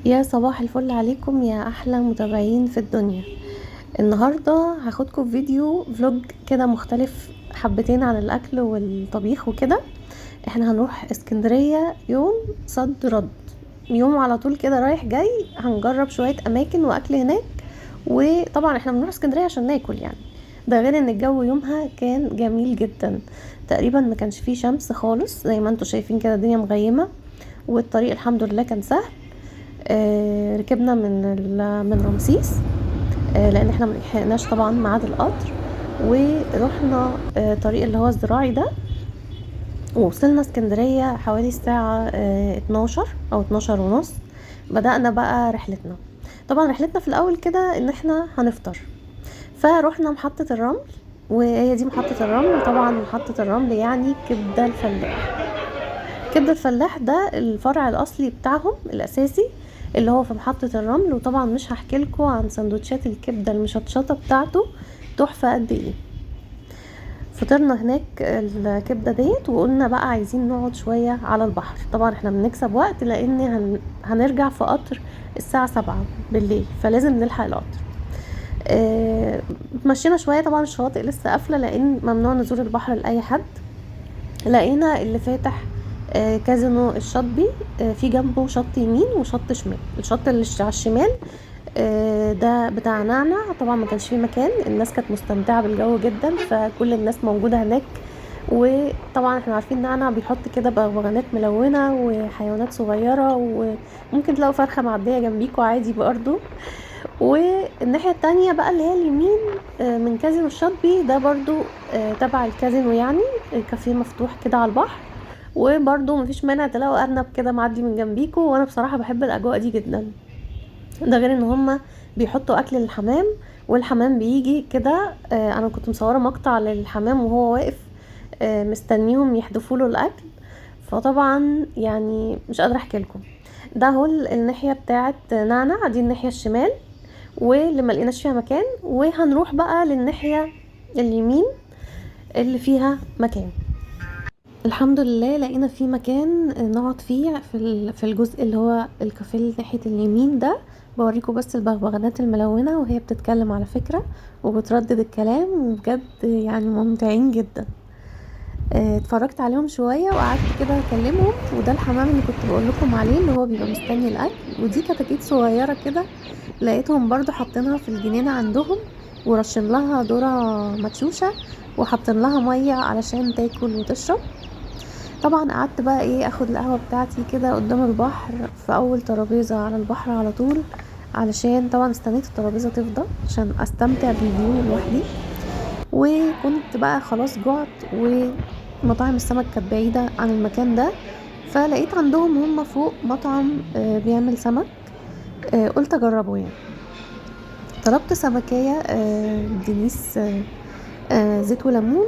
يا صباح الفل عليكم يا احلى متابعين في الدنيا. النهارده هاخدكم في فيديو vlog كده مختلف حبتين عن الاكل والطبيخ وكده. احنا هنروح اسكندرية يوم صد رد، يوم على طول كده رايح جاي، هنجرب شوية اماكن واكل هناك. وطبعا احنا بنروح اسكندرية عشان ناكل يعني، ده غير ان الجو يومها كان جميل جدا، تقريبا ما كانش فيه شمس خالص زي ما انتم شايفين كده، الدنيا مغيمه والطريق الحمد لله كان سهل. ركبنا من رمسيس، لان احنا ملحقناش طبعا ميعاد القطر، ورحنا طريق اللي هو الزراعي ده، ووصلنا اسكندرية حوالي الساعة 12 او 12:30. بدأنا بقى رحلتنا. طبعا رحلتنا في الاول كده ان احنا هنفطر، فروحنا محطة الرمل، وهي دي محطة الرمل. طبعا محطة الرمل يعني كبدة الفلاح. كبدة الفلاح ده الفرع الاصلي بتاعهم الاساسي اللي هو في محطة الرمل. وطبعا مش هحكي لكم عن سندوتشات الكبدة المشطشطة بتاعته تحفة قد ايه. فطرنا هناك الكبدة ديت، وقلنا بقى عايزين نقعد شوية على البحر. طبعا احنا بنكسب وقت لان هنرجع في قطر الساعة 7 بالليل، فلازم نلحق القطر. اتمشينا شوية، طبعا الشواطئ لسه قافلة لان ممنوع نزور البحر لأي حد. لقينا اللي فاتح كازينو الشاطبي، في جنبه شط يمين وشط شمال. الشط اللي على الشمال ده بتاع نعنع، طبعا ما كانش فيه مكان، الناس كانت مستمتعة بالجو جدا، فكل الناس موجودة هناك. وطبعا احنا عارفين نعنع بيحط كده بغبغانات ملونة وحيوانات صغيرة، وممكن تلاقوا فرخة معدية جنبيكوا عادي برضو. والناحية التانية بقى اللي هي اليمين من كازينو الشاطبي ده برضو تبع الكازينو، يعني الكافيه مفتوح كده على البحر، وبرضو مفيش مانع تلاقوا أرنب كده معدي من جنبيكوا. وانا بصراحة بحب الأجواء دي جدا، ده غير ان هما بيحطوا اكل للحمام، والحمام بيجي كده. انا كنت مصورة مقطع للحمام وهو واقف مستنيهم يحدفوا له الاكل، فطبعا مش قادرة احكي لكم. ده هو الناحية بتاعت نعنع، دي الناحية الشمال واللي ما لقيناش فيها مكان، وهنروح بقى للناحية اليمين اللي فيها مكان. الحمد لله لقينا في مكان نقعد فيه في الجزء اللي هو الكافيه اللي ناحية اليمين ده. بوريكم بس البغبغانات الملونة وهي بتتكلم على فكرة وبتردد الكلام، وبجد ممتعين جدا. اتفرجت عليهم شوية وقعدت كده اكلمهم. وده الحمام اللي كنت بقول لكم عليه اللي هو بيبقى مستني الاكل. ودي كتاكيت صغيرة كده لقيتهم برضو حاطينها في الجنينة عندهم، ورشين لها ذرة مدشوشة وحاطين لها مية علشان تاكل وتشرب. طبعا قعدت بقى اخد القهوة بتاعتي كده قدام البحر في اول ترابيزة على البحر على طول، علشان طبعا استنيت الترابيزة تفضى عشان استمتع بالفيو لوحدي. وكنت بقى خلاص جعت، ومطاعم السمك كانت بعيدة عن المكان ده، فلقيت عندهم هم فوق مطعم بيعمل سمك، قلت اجربه. طلبت سمكية دنيس، زيت وليمون،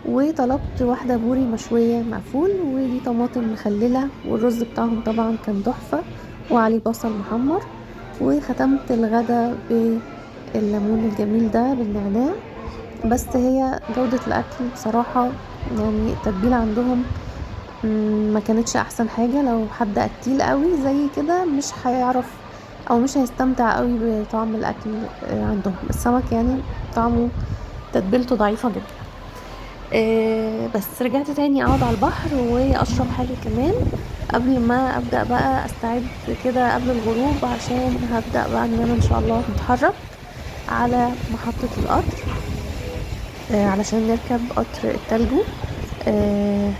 وطلبت واحدة بوري مشوية مقفول، ودي طماطم مخللة، والرز بتاعهم طبعا كان تحفة وعليه بصل محمر. وختمت الغدا بالليمون الجميل ده بالنعناع. بس هي جودة الأكل بصراحة التتبيلة عندهم ما كانتش أحسن حاجة. لو حد أكيل قوي زي كده مش هيعرف أو مش هيستمتع قوي بطعم الأكل عندهم. السمك طعمه تتبيلته ضعيفة جدا. بس رجعت تاني اقعد على البحر واشرب حاجة كمان قبل ما ابدأ بقى استعد كده قبل الغروب، عشان هبدأ بقى ان انا ان شاء الله نتحرك على محطة القطر، علشان نركب قطر التلجو.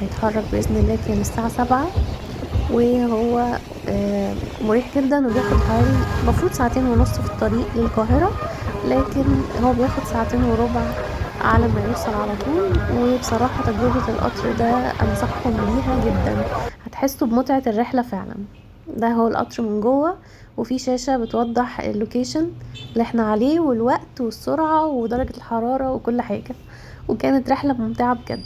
هيتحرك بإذن الله كان الساعة 7، وهو مريح جدا، وبياخد حوالي المفروض ساعتين ونص في الطريق للقاهرة، لكن هو بياخد ساعتين وربع على ما يوصل على طول. وبصراحة تجربة القطر ده أنصحكم بيها جدا، هتحسوا بمتعة الرحلة فعلا. ده هو القطر من جوه، وفي شاشة بتوضح اللوكيشن اللي احنا عليه والوقت والسرعة ودرجة الحرارة وكل حاجة. وكانت رحلة ممتعة بجد.